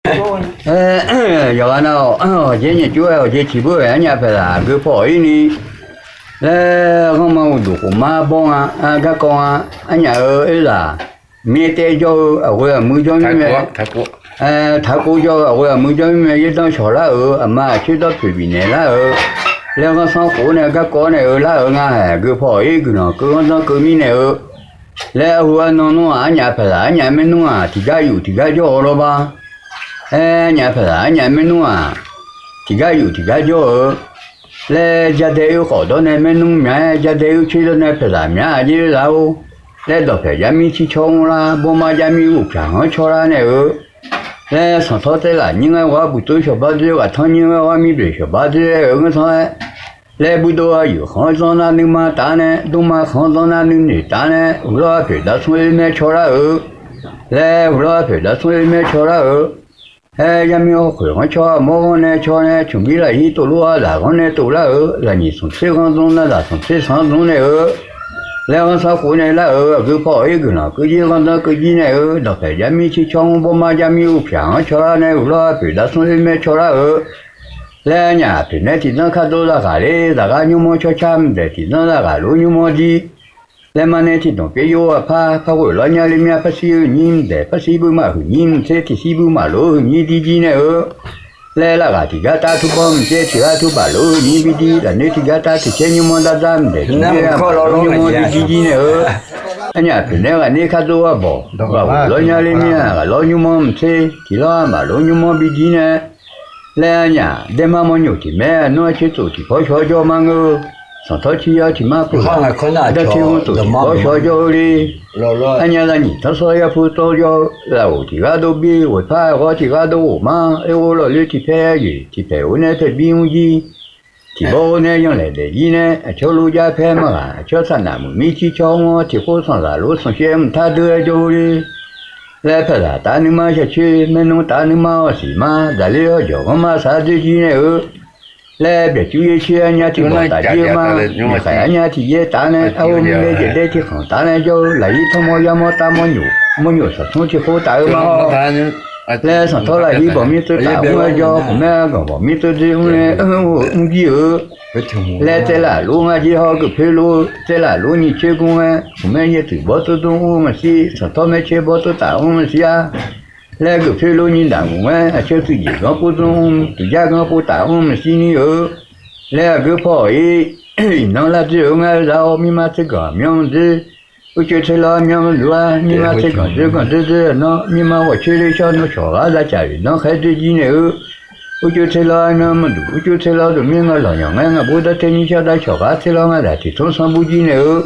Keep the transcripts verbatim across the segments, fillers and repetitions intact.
Aer, yawqghaq nav-awq, awqjeq nyaef cuf-aer awqjeq ciq beur-aer arnyaf paeqzaq aqgeu paw-awq-ir ni laer, ghanrma uqduq khofmar bawr nga, garkawv nga, arnyaf-euq oerzaq mir taev jawr-eu aqghoe aqmuir jawr mir mae, taqkov jawr-eu aqghoe aqmuir jawr mir mae, yaerdanr shawq lar-euq aqma aqcoer dawrpoeq bifnaeq lar-euq laer, ghanrsanr khof-awr nae garkawv-awr nae-euq lar-euq nga haeq, aqgeu paw-awq-ir guiqlanq keuv ghanrdanr keuv mirnaeq-eu laer, arhu arnan nmr-aq, arnyaf paeqzaq arnyaf maernmr-aq, tiqgar yuf tiqgar jawr-eu lawr ba. Aer, arnyaf paeqzaq arnyaf maernmr-aq, tiqgar yuf tiqgar jawr-eu laer, jadae oer khawf dawr nae maernmr myaq-aer, jadae oer coer dawr nae paeqzaq myaq-a jir lar-or laer, dawqpaeq jar mir cir cawr mr lar, bawrmar jar mir uqpyaq ghanr cawr lar nae-eu laer, sanqtawr taerlaf nyir ngar ghawr buq tov shawq bar doer, ghaqtanr nyir ngar ghawr mir boeq shawq bar doer-eu ngar tanr-aer laer, buidov-a yuf khanq-anr zanr nar nuima taf nae, dmrma khanq-anr zanr nar nuinoeq taf nae, uqlawr-a poeq dar smr oer maer cawr lar-eu laer, uqlawr-a poeq dar smr oer maer cawr lar-eu aer, yar mir hawkhoeq ghanr cawr-a mawr ghanr nae cawr nae, cmqbir lafhir tov lof-a zaq ghanr nae tov lar-eu, zaqnyiq smq tser ghanr zanr nar zaq smq tser sanr zanr nae-eu laer, ghanrsanr khof nae lar-euq aqgeu paw-awq-ir guiqlanq keuv jir ghanrdanr keuv jir nae-eu, dawqpaeq jar mir cir cawr mr, bawrmar jar mir uqpyaq ghanr cawr lar nae, uqlawr-a poeq dar smr oer maer cawr lar-eu laer, arnyaf poeq naer tiqzanr kar dov zaghaq ler, zaqghar nymrmanr cawrcar mqdaeq tiqzanr zaghaq lof nymrmanr jir laer, mar nae tiqdmq pyeuf yov aqpar par ghoeq lawr nya le mir-a, par shir huiq nyir mqdaeq, par shir buimaf huiq nyir mqtser, tiqshir buimaf lof huiq nyir dir jir nae-eu laer, lafghaq tiqgar tar tur banr mqcaer, tiqghaq tur baf lof huiq nyir bi dir, lafnoer tiqgar tar tiqcaer nymrmanr dar dar mqdaeq, tiqnoer-a baf lof nymrmanr bi dir jir nae-eu arnyaf poeq naer ghaqner kar dov-a bawq, ghaq ghoeq lawr nya le mir-a, ghaq lawr nymrmanr mqtser, tiqlawr-a baf lof nymrmanr bi jir nae laer, arnyaf daermar mawrnyoq tiq maer, aqnmr-a coer tsof tiq pawr shawr jawr ma ngeur-eu, sanqtawr cir yar tiq mar peuq, darter ghanr tsof tiq pawr shawr jawr-eu le. Arnyaf zaqnyiq tanrsawr yar pu tawr jawr-eu, lafghoq tiqghaq dov bir, ghoeqpar ghawr tiqghaq dov ghof mar, oerghov lawqler tiq paer jeq tiq paeq-or nae paeq bir mr jir, tiq bawr-or nae yanlaeq daef jir nae, aqcawq lof jar paer maqghaq, aqcawq saqnaq muiq mir cir cawr mr-awr, tiqkhof sanqzaq lof sanqshaev mqtar deur-aer jawr-eu le. Laer paeqzaq taf nuima shaqcoer, maernmr taf nuima hawsiq mar, daqler hawjawq ghanrma sar doer jir nae-eu laer, byaqcur yaer coer arnyaf tiq bawq taf jir-eu ma, miqkhaeq arnyaf tiq yaer taf nae, arhu mirnae jaeqdaer tiq khanq taf nae jawr-eu, lafir tanrmawr yarmawr tavmawr nyoq, mawrnyoq sanqtmr tiq khof taf-eu ma-awr laer, sanqtawr lafir bawq mir tsov taf mr-aer jawr, khmqmaer ganq bawq mir tsov dzoer mr nae mr jir-eu laer, tsaerlaf lof ngar jir hawr geuf poer lof, tsaerlaf lof nyiq coer gmr-aer, khmqmaer yaer tsuif bawr tsov dmr mr maqshir, sanqtawr maer coer bawr tsov taf mr maqshir-a laer, geuf poer lof nyiq daq mq-aer, aqcawq tsuif jeq ganr pov dmr mr, tsuif jar ganr pov taf mr maqshir ni-eu laer, aqgeu paw-awq-ir iqnan lar dzoer-eu ngar-eu za-awr, mirma tser ganq myanr dzoer, uqcoer tser lawr myanr dzoer-ar, mirma tser ganq dzoer ganq dzoer dzoer-awr nan, mirma ghawq coer ler shawr nan, cawq ghaq za caf-euq nan khaer dzoer jir nae-eu, uqcoer tser lawr myanr maqduq, uqcoer tser lawr duq mir nga lawq yanq ngaer, ngaqbur darter nyir shawr dar cawq ghaq tser lawr ngar zaq tiq tmr sanr bur jir nae-eu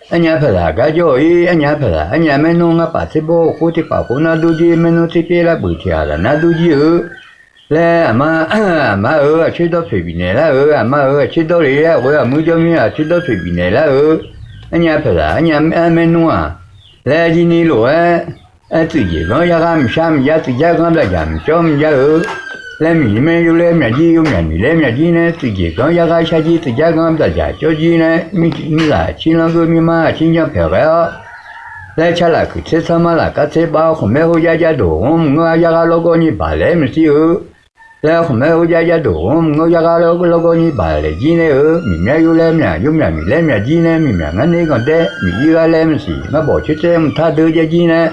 Arnyaf paeqzaq gar jawr-awq-ir, arnyaf paeqzaq, arnyaf maernmr ngar paf tser bawr khoer tiq paf khof nar dur jir, maernmr tser pyaer lar beuq tiq ghaq zaq nar dur jir-eu laer, aqma, aqma-euq aqcoer dawrpoeq bifnaeq lar-euq, aqma-euq aqcoer dawr le-aer ghoe-aq muir jawr mir aqcoer dawrpoeq bifnaeq lar-euq, arnyaf paeqzaq, arnyaf maernmr-aq laer jir ni lof-aer, aer tsuif jeq ganr yarghar mqshar mqjav, tsuif jar ganr byaqjaq mqcawr mqjav-euq laer, miqmaer yov laer myaq jir, yov myaq miq laer myaq jir nae, tsuif jeq ganr yarghar shar jir, tsuif jar ganr byaqjaq cawr jir nae, mirzaq cirlanr geur mirma aqcir jan paeq ghae-awr laer, carlaf kuiq tser tsanr mar laf kar tser bav-awr, khmqmaer hor jar jar doq ghanr mqngeur-ar yarghar lawrgawr nyi baq laer maqshir-eu laer, khmqmaer hor jar jar doq ghanr mqngeur yarghar lawrgawr nyi baq laeq jir nae-eu, miqmaer yov laer myaq, yov myaq miq laer myaq jir nae, miqmyaq ngar ner ganq daer, miq ir ghar laer maqsiq, ngar bawq coer tsaer mqtar deur jar jir nae,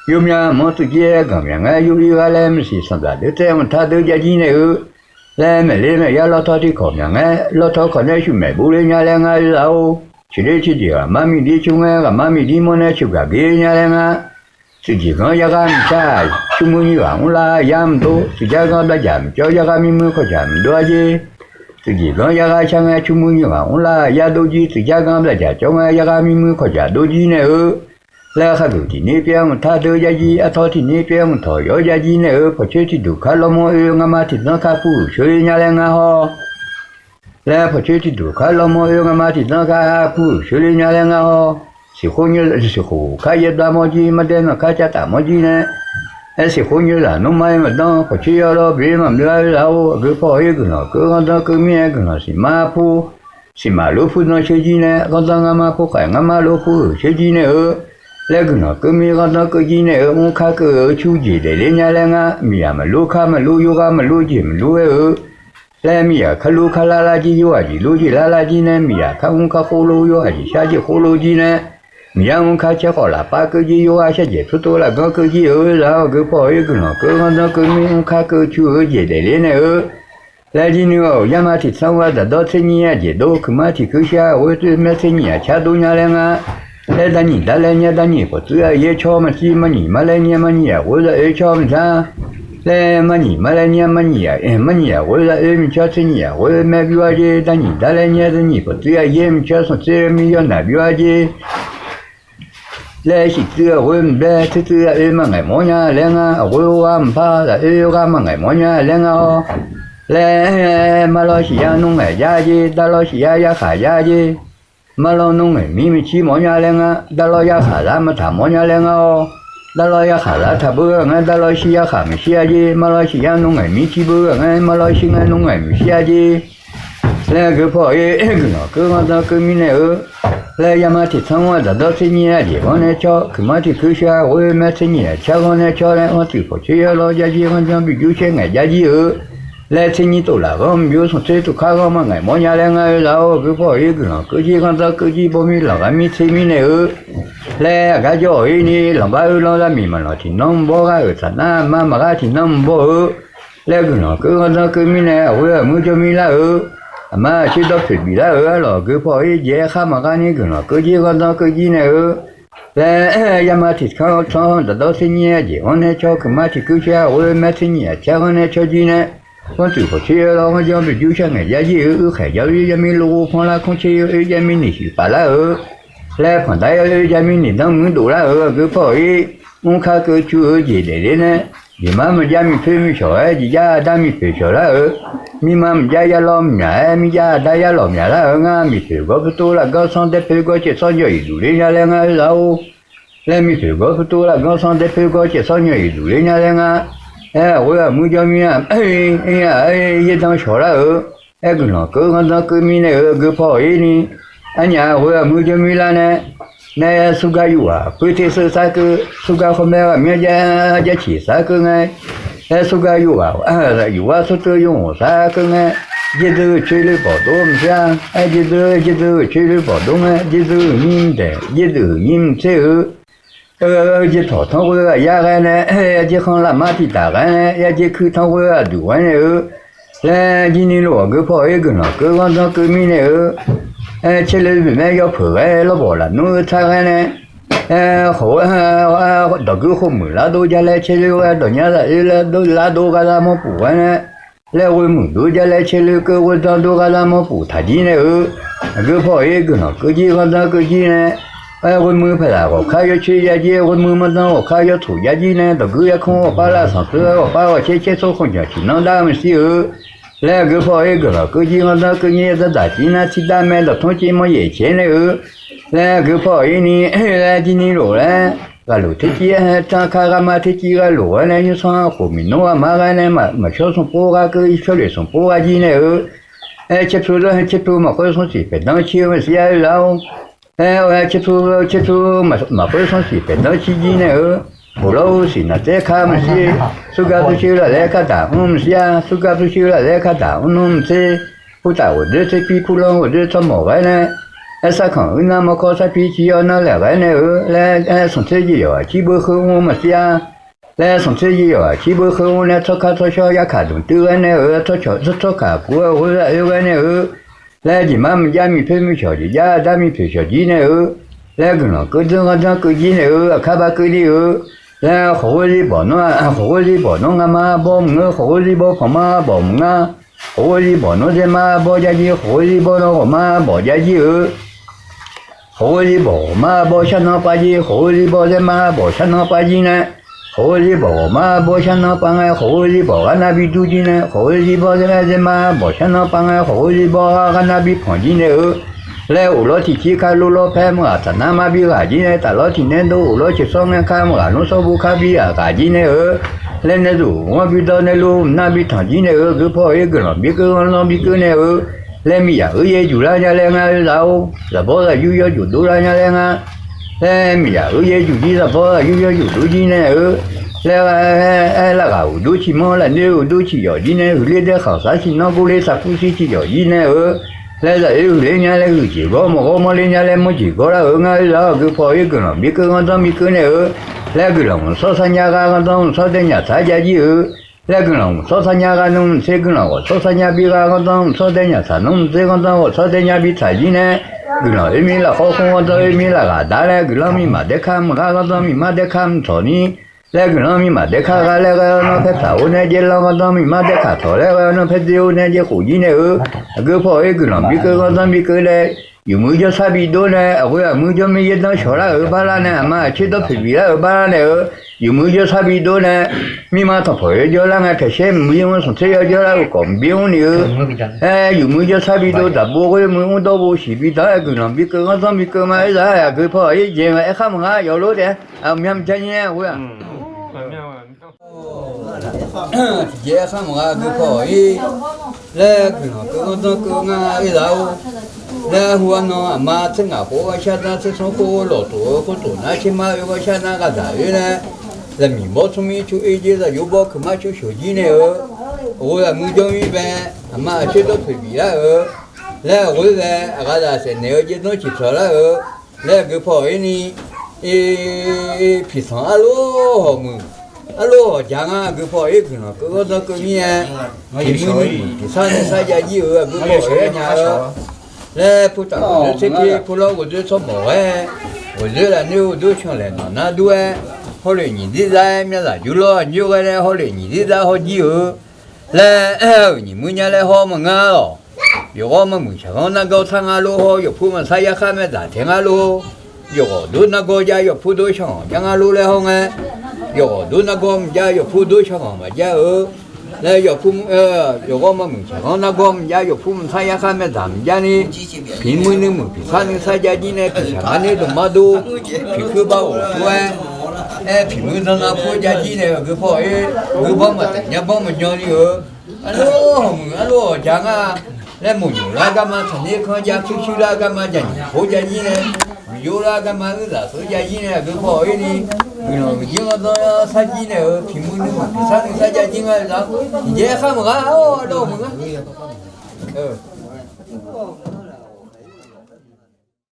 yov myaq mq-anr tsuif jir-aer ganq myaq ngar yov ir ghar laer maqsiq, sanqdzaq deur tsaer mqtar deur jar jir nae-eu laer, maeqler maeqyar lawrtawr tiq kawq myaq ngaer, lawrtawr kawq nae shuf maeq bur ler nya laer ngar oe za-or, ciqler ciqjeq ghaqmar miqdir cur ngaer, ghaqmar miqdir mawr nae ceuqgaq ger nya laer ngar, tsuif jeq ganr yarghar mqshar-aq, cur muir nyiq ghaq mr lar yar mqdov, tsuif jar ganr byavjaq mqcawr yarghar mirmuir kawqjaq mqdov-ar jer. Tsuif jeq ganr yarghar shar ngae, cur muir nyiq ghaq mr lar yar dov jir, tsuif jar ganr byavjaq cawr ngae, yarghar mirmuir kawqjaq dov jir nae-eu laer, khaqduq tiq nir pyaer mqtar deur jar jir, artawr tiq nir pyaer mqtawq yawr jar jir nae-eu, pawqcoer tiqduq kar lawrmawr oe ngamaf tiqdzanr kar pur-euq sheuler nya laer ngar hawr laer, pawqcoer tiqduq kar lawrmawr oe ngamaf tiqdzanr kar pur-euq sheuler nya laer ngar hawr, siqkhof nyoer siqkhof kar yaer blar mawr jir, mardaer nanq kar cav taf mawr jir nae, aer siqkhof nyoer zaq nmr mar-aer maqdanr, pawqcoer yawr lawr byoer maqmr-ar oe za-or, aqgeu paw-awq-ir guiqlanq keuv ghanrdanr keuv mir-aer guiqlanq siqmar pur, siqmar lof pur zanr sheuer jir nae, ghanrdanr ngar mar pur khaeq ngar mar lof pur-euq sheuer jir nae-eu Laer guiqlanq keuvmir ghanrdanr keuvjir nae-eu mrkar keuv-eu cu jeq daefler nya laer ngar, miqyaq maqlur kar maqlur, yawrghaq maqlur jeq maqlur-aer-eu laer, miqyaq karlur karlar lar jir, yawqghaq jeq lur jeq lar lar jir nae, miqyaq kar mr kar khoerlof, yawqghaq jeq shar jeq khoerlof jir nae, miqyar mrkar caer khawf lafpar keuv jir, yawqghaq shar jeq tsawrtov lafganr keuv jir-euq zaq-awr, guiqpawf-ir guiqlanq keuv ghanrdanr keuvmir mrkar keuv cu-eu jeq daefler nae-eu laer jir nuiv-awq. Yarma tiq tsanr-a daqdawr tser nyir aqjeq dov, kuiqma tiq kuir shar ghoer tsoer maer tser nyif aqcar dov nya laer ngar, laer darnyiq dar laer nyar darnyiq pawqtsuiv-a yaer cawr maqsir, marnyiq mar laer nyar marnyiq aqghoer za oer cawr maqsar, laer marnyiq mar laer nyar marnyiq aq, marnyiq aqghoer za oer maqcawr, tser nyif aqghoer maer byov-a jer, darnyiq dar laer nyar darnyiq pawqtsuiv-a yaer maqcawr, sanqtser mir yawr naq byov-a jer. Laer shiqtsuiv aqghoer maqblaer, tsertsuiv za oer maqngaeq mawr nya laer ngar, aqghoer ghar maqpar za oer ghar maqngaeq mawr nya laer ngar-awr, laer marlawr shiq yar nmr ngaeq jar jer, darlawr shiq yar yarkhaq jar jer, marlawr nmr ngaeq mir maqcir mawr nya laer ngar, darlawr yarkhaq zar maqtaq mawr nya laer ngar-awr, darlawr yarkhaq zar taq beu-a ngae, darlawr shir yarkhaq maqshir-a jer, marlawr shiq yar nmr ngaeq mir cir beu-a ngae, marlawr shir ngae nmr ngaeq maqshir-a jer. Laer guiqpawf-ir guiqlanq keuv ghanrdanr keuvmir nae-eu laer yarma tiq tsanr-a daqdawr tser nyir aqjeq ghanr nae cawr, kuiqma tiq kuir shar ghoer maer tser nyif aqcar ghanr nae cawr laer, ghanrtsuif pawqtser yawlawr jar jir, ghanrjanr bijur shaer ngaeq jar jir-eu laer, tser nyir tov laf ghanr maqbyov, sanqtser tov kar ghanr maqngaeq mawr nya laer ngar-eu zaq-awr, guiqpawf-ir guiqlanq keuv jir ghanrdanr keuv jir, bawmir lanqghar mir tser mir nae-eu laer, aqgar jawr-awq-ir ni lanqbar-eu lanr zar miq maqlanq tiqnan maqbawr ghar-euq tsaq nar, ma maqghar tiqnan maqbawr-eu laer guiqlanq keuv ghanrdanr keuvmir nae, aqghoer aqmuir jawrmir lar-eu, aqma aqcoer dawrpoeq bif lar-euq arlawq, guiqpawf-ir jeq-aer khar maqghar ni guiqlanq keuv jir ghanrdanr keuv jir nae-eu laer, yarma tiq tsanr-a daqdawr tser nyir aqjeq ghanr nae cawr, kuiqma tiq kuir shar ghoer maer tser nyif aqcar ghanr nae cawr jir nae, ghanrtsuif pawqtser yawlawr ghanrjanr bijur shaer ngaeq jar jir-eu, uirkhaeq jar oer jar mir lof ghovpanr lar, kanr tser yar oer jar mir niq shiq paf lar-euq laer, panqdar yar oer jar mir niq danr muir dof lar-euq, guiqpawf-ir mrkar keuv cu-eu jeq daefler nae, jeqmar maqjav miqpoer miqshawq-aer jeqjav aqdar miqpoeq shawq lar-euq, mirma maqjav yarlawr myaq-aer mirjav aqdar yarlawq myaq lar-euq ngar, miqpoeq gawr purtov lafganr sanr daer poer gawr caev sawr nyawq iq duq ler nya laer ngar-eu zaq-or, laer miqpoeq gawr purtov lafganr sanr daer poer gawr caev sawr nyawq iq duq ler nya laer ngar, aer aqghoer aqmuir jawrmir-a, yaerdanr shawq lar-euq, aer guiqlanq keuv ghanrdanr keuvmir nae-eu guiqpawf-ir ni, arnyaf aqghoer aqmuir jawrmir lar nae, nae surgar yufghaq poer terseuv sar keuv, surgar khawr maer ghaq myanr jar ciq sar keuv ngae, aer surgar yufghaq yufghaq tsawrteuv yawghof sar keuv ngae, jaerdeuv coer ler bawq dov maqsir-a, aer jaerdeuv jaerdeuv coer ler bawq dov ngae, jaerdeuv-euq nyir mqdaeq jaerdeuv-euq nyir mqtser-eu, jaertawq tanrghoer ghaq yar ghae nae, jaerkhanr lafmar tiqdaq ghae nae, yaer jaerkuir tanrghoer aqduq ghae nae-eu laer, jir ni lof-awq guiqpawf-ir guiqlanq keuv ghanrdanr keuvmir nae-eu, aer caerle boeq maer yawpeuq ghae lawrbawq lafnmr-eu tsar ghae nae, aer khawf dawq guir khov muiq lar dov jar laer caerle ghae dawq nyar zaq oer lar dov lar dov gharlar mawrpuf ghae nae, laer ghoe muiq dov jar laer caerle keuv ghoe danr dov gharlar mawrpuf taq jir nae-eu, aqguir pawr-ir guiqlanq keuv jir ghanrdanr keuv jir nae, aer ghoe muiq paqzaq ghawqkar yawcoer ya jir, ghoe muiq manrdanr ghawqkar yawtsoq ya jir nae, dawq guir yarkanr ghawqpar lavsanq keuv-aer ghawqpar ghawqcaer caer tsawrkhanq janq tiqnan dar maqshir-eu laer, aqguir pawr-ir guiqlanq keuv jir ghanrdanr keuv jir zardaq tir nar tir dar mae, dawqtanr caer manr yaef caer nae-eu laer, aqguir pawr-ir ni laer jir ni lof laer, ghaqloq tercir-aer tanr kar gharma tercir ghaqloq-aer nae, nymrsanr khof miqnmr ghaqmar ghae nae, maqshawr sanqpov ghar keuv shawrlef sanqpov ghar jir nae-eu, aer caerpyur zanr caerpyur maqkhoer sanrsiq paeqdanr cir-eu maqshir-a lar-or. Aer caerpyur caerpyur maqkhoer sanrsiq paeqdanr cir jir nae-eu, uqlawr-eu siq naqtsaer kar maqshir, surgar pyurshuir laflaer kardaq mr maqshir-a, surgar pyurshuir laflaer kardaq mrnmr maqtser, purtaf ghofdoer tserpir purlanr ghofdoer tsawrmawq ghae nae, aer sarkanq uirnar mawrkawr sarpir cir yawr nar laeq ghae nae-eu laer, aer sanqtser jeq yawq aqcir beu kheur mr maqshir-a. Laer sanqtser jeq yawq aqcir beu kheur mr nae, tsawrkar tsawrshawr yarkaq dmq tuir ghae nae-eu, tsawrkaq kuv-eu ghoer-a oer ghae nae-eu laer, jeqmar maqjav miqpoer miqshawq jeq jav dar miqpoeq shawq jir nae-eu laer, guiqlanq keuv dzanr ghanrdanr keuv jir nae-eu, aqkar bar keuv ni-eu laer, khawqghoer zir bawq nawr, khawqghoer zir bawq nawr ngamar bawr maqngeur, khawqghoer zir bawr panqmar bawq maqngar, khawqghoer zir bawq nawr zaermar bawr jar jir, khawqghoer zir bawr nawr ghawqmar bawq jar jir-eu, khawqghoer zir bawq ghawqmar bawr sharnan pav jir, khawqghoer zir bawr zaermar bawq sharnan pav jir nae, khawqghoer zir bawq ghawqmar bawr sharnan pav ngae, khawqghoer zir bawq gharnar bi dur jir nae, khawqghoer zir bawr zaermar bawq sharnan pav ngae, khawqghoer zir bawr gharnar bi panq jir nae-eu laer, uqlawr tiqcir kar lor lawr paer maqghaq taqnar mar bi ghaq jir nae, taflawr tiqnaeq dov uqlawr ceqsawr ngae kar maqghaq lmr sawr bu kar bi ghaq ghaq jir nae-eu laer, nae zuq ghanr bi dawr nae lor mqnar bi tanq jir nae-eu, guiqpawr-ir guiqlanq bi keuv ghanrlanr bi keuv nae-eu laer, miqyaq oer yaer juq lar nya laer ngar oe zaq-or, zaqbawr zaqyur yawjuq dov lar nya laer ngar Laer miqyaq-euq yaerjuq jir zaqbawr aqyuif yawjuq dur jir nae-eu, laer gha-aer larghaq uqdur ciqmanr lafnoer uqdur ciqyawf jir nae huiqler daer khanqsar ciqnanr gurler sarpur shir ciqyawf jir nae-eu, laer zaqoer huiqler nya laer huiqjeq gawr maqghawr manrler nya laer manrjeq gawr lar-euq ngar oer zaq-awr aqgeu paw-ir guiqlanq bi keuv ghanrdanr bi keuv nae-eu, laer guiqlanq mqsawr sar nya gha ghanrdanr mqsawr dae nyaf tsaq jav jir-eu, laer guiqlanq mqsawr sar nya gha nmr mqtser guiqlanq ghawqshawr sar nya bi gha ghanrdanr mqsawr dae nyaf tsaq nmr mqtser ghanrdanr ghawqshawr dae nya bi tsaq jir nae, guiqlanq oer mir lafkhawr khmr ghanrdanr oer mir lafghaq dar laer guiqlanq miqmaq daer kar mq gha ghanrdanr miqmar daer kar mq tawq ni, laer guiqlanq miqmaq daer kar gha laer ghae-awr nar paer tsaq-or nae jaerlanr ghanrdanr miqmar daer kaq tawq laer ghae-awr nar paer dzer-or nae jaerkhof jir nae-eu, aqgeu paw-ir guiqlanq bi keuv ghanrdanr bi keuv laer, yawmuiq jawrsar bi dov nae aqghoe aqmuiq jawrmir yaerdanr shawq lar-euq bar lar nae aqma aqcoer dawrpoeq bif lar-euq bar lar nae-eu, yawmuiq jawrsar bi dov nae, mirma tanqpawq yawjawr lar ngae paeqsaer mqbymr sanqtser yawjawr lar-euq kawf mqbymr ni-eu, aer yawmuiq jawrsar bi dov daqbo ghoer muiq mr dawr bo siq bi danq-aer guiqlanq bi keuv ghanrdanr bi keuv ma oer zaq-aer aqgeu paw-ir jeq-aer khar maqngar yawf lor taef-a, aqmyan mqja nyae-a ghoe-aq. Tiqjeq-aer khar maqngar aqgeu paw-ir laer guiqlanq keuv ghanrdanr keuv ngar oer zaq-or, laer arhu arnan aqma tser ngaq khof ghanrshar nar tser sanr khof lawqtof-eu khoertof nar tser mar oer ghanrshar nar ghaqdaq oer laer, zaqmiq bawr tsmr mir cu oer jer zaqjov bawr kuiq mar cu shawq jir nae-eu, aqghoe aqmuiq jawrmir bae, aqma aqcoer dawrpoeq bif lar-euq, laer aqghoe ghae aqghaq zaq saef naeq-eu jaerdanr ciqtsanq lar-euq, laer aqgeu paw-ir ni, piqsanq arlof hawq muiq, arlof hawq jaq ngar aqgeu paw-ir guiqlanq keuv ghanrdanr keuv mir-aer, piqmuiq nuimuiq piqsar nuisar jav jir-euq aqgeu paw-ir nya-eu, laer putaf ghofdoer tser pir pulawr ghofdoer tsawrmawq ghae, ghofdoer lafnoer ghofdoer canlaeq nanq nar dur-aer, hawlef nyiq dzir zar-aer myavzaq jur lawr aqnyoer ghae nae hawlef nyiq dzir zar haw jir-euq, laer aer-euq nyiq muir nya laer haw maqngar lawq. Yawqghawr maqmuiq shaqghanr nargawr sar ngar lor haw, yawqpur maqsar yarkhar maerdzaq taeq ngar lor. Yawqghawq dur nargawr jav yawqpur dur shaqghanq jav ngar lor laer haw ngae, yawqghawq dur nargawr maqjav yawqpur dur shaqghanq maqjav-eu laer, yawqghawr maqmuiq shaqghanr nargawr maqjav yawqpur maqsar yarkhar maerdzaq maqjav ni, piqmuiq nuimuiq piqsar nuisar jav jir nae piqshaq ngar ner dmqmar dur, piqkuir bar ghawq tur-aer, aer piqmuiq dan nar pur jav jir nae aqgeu paw-ir, geubanr maqtaef nyabanr maqnyan ni-euq, arlof hawq muiq arlof hawq jaq ngar laer, maqnymq lar garma tsaqner kanr jav pyurshuir lar garma jaqnyiq khof jav jir nae, miqyor lar garma uirzaq seuq jav jir nae aqgeu paw-ir ni, guiqlanq uiqjir ghanrdanr sar jir nae-euq piqmuiq nuimuiq piqsar nuisar jav jir ngar-eu zaq, tiqjeq-aer khar maqngar-awr arlof hawq muiq ngar.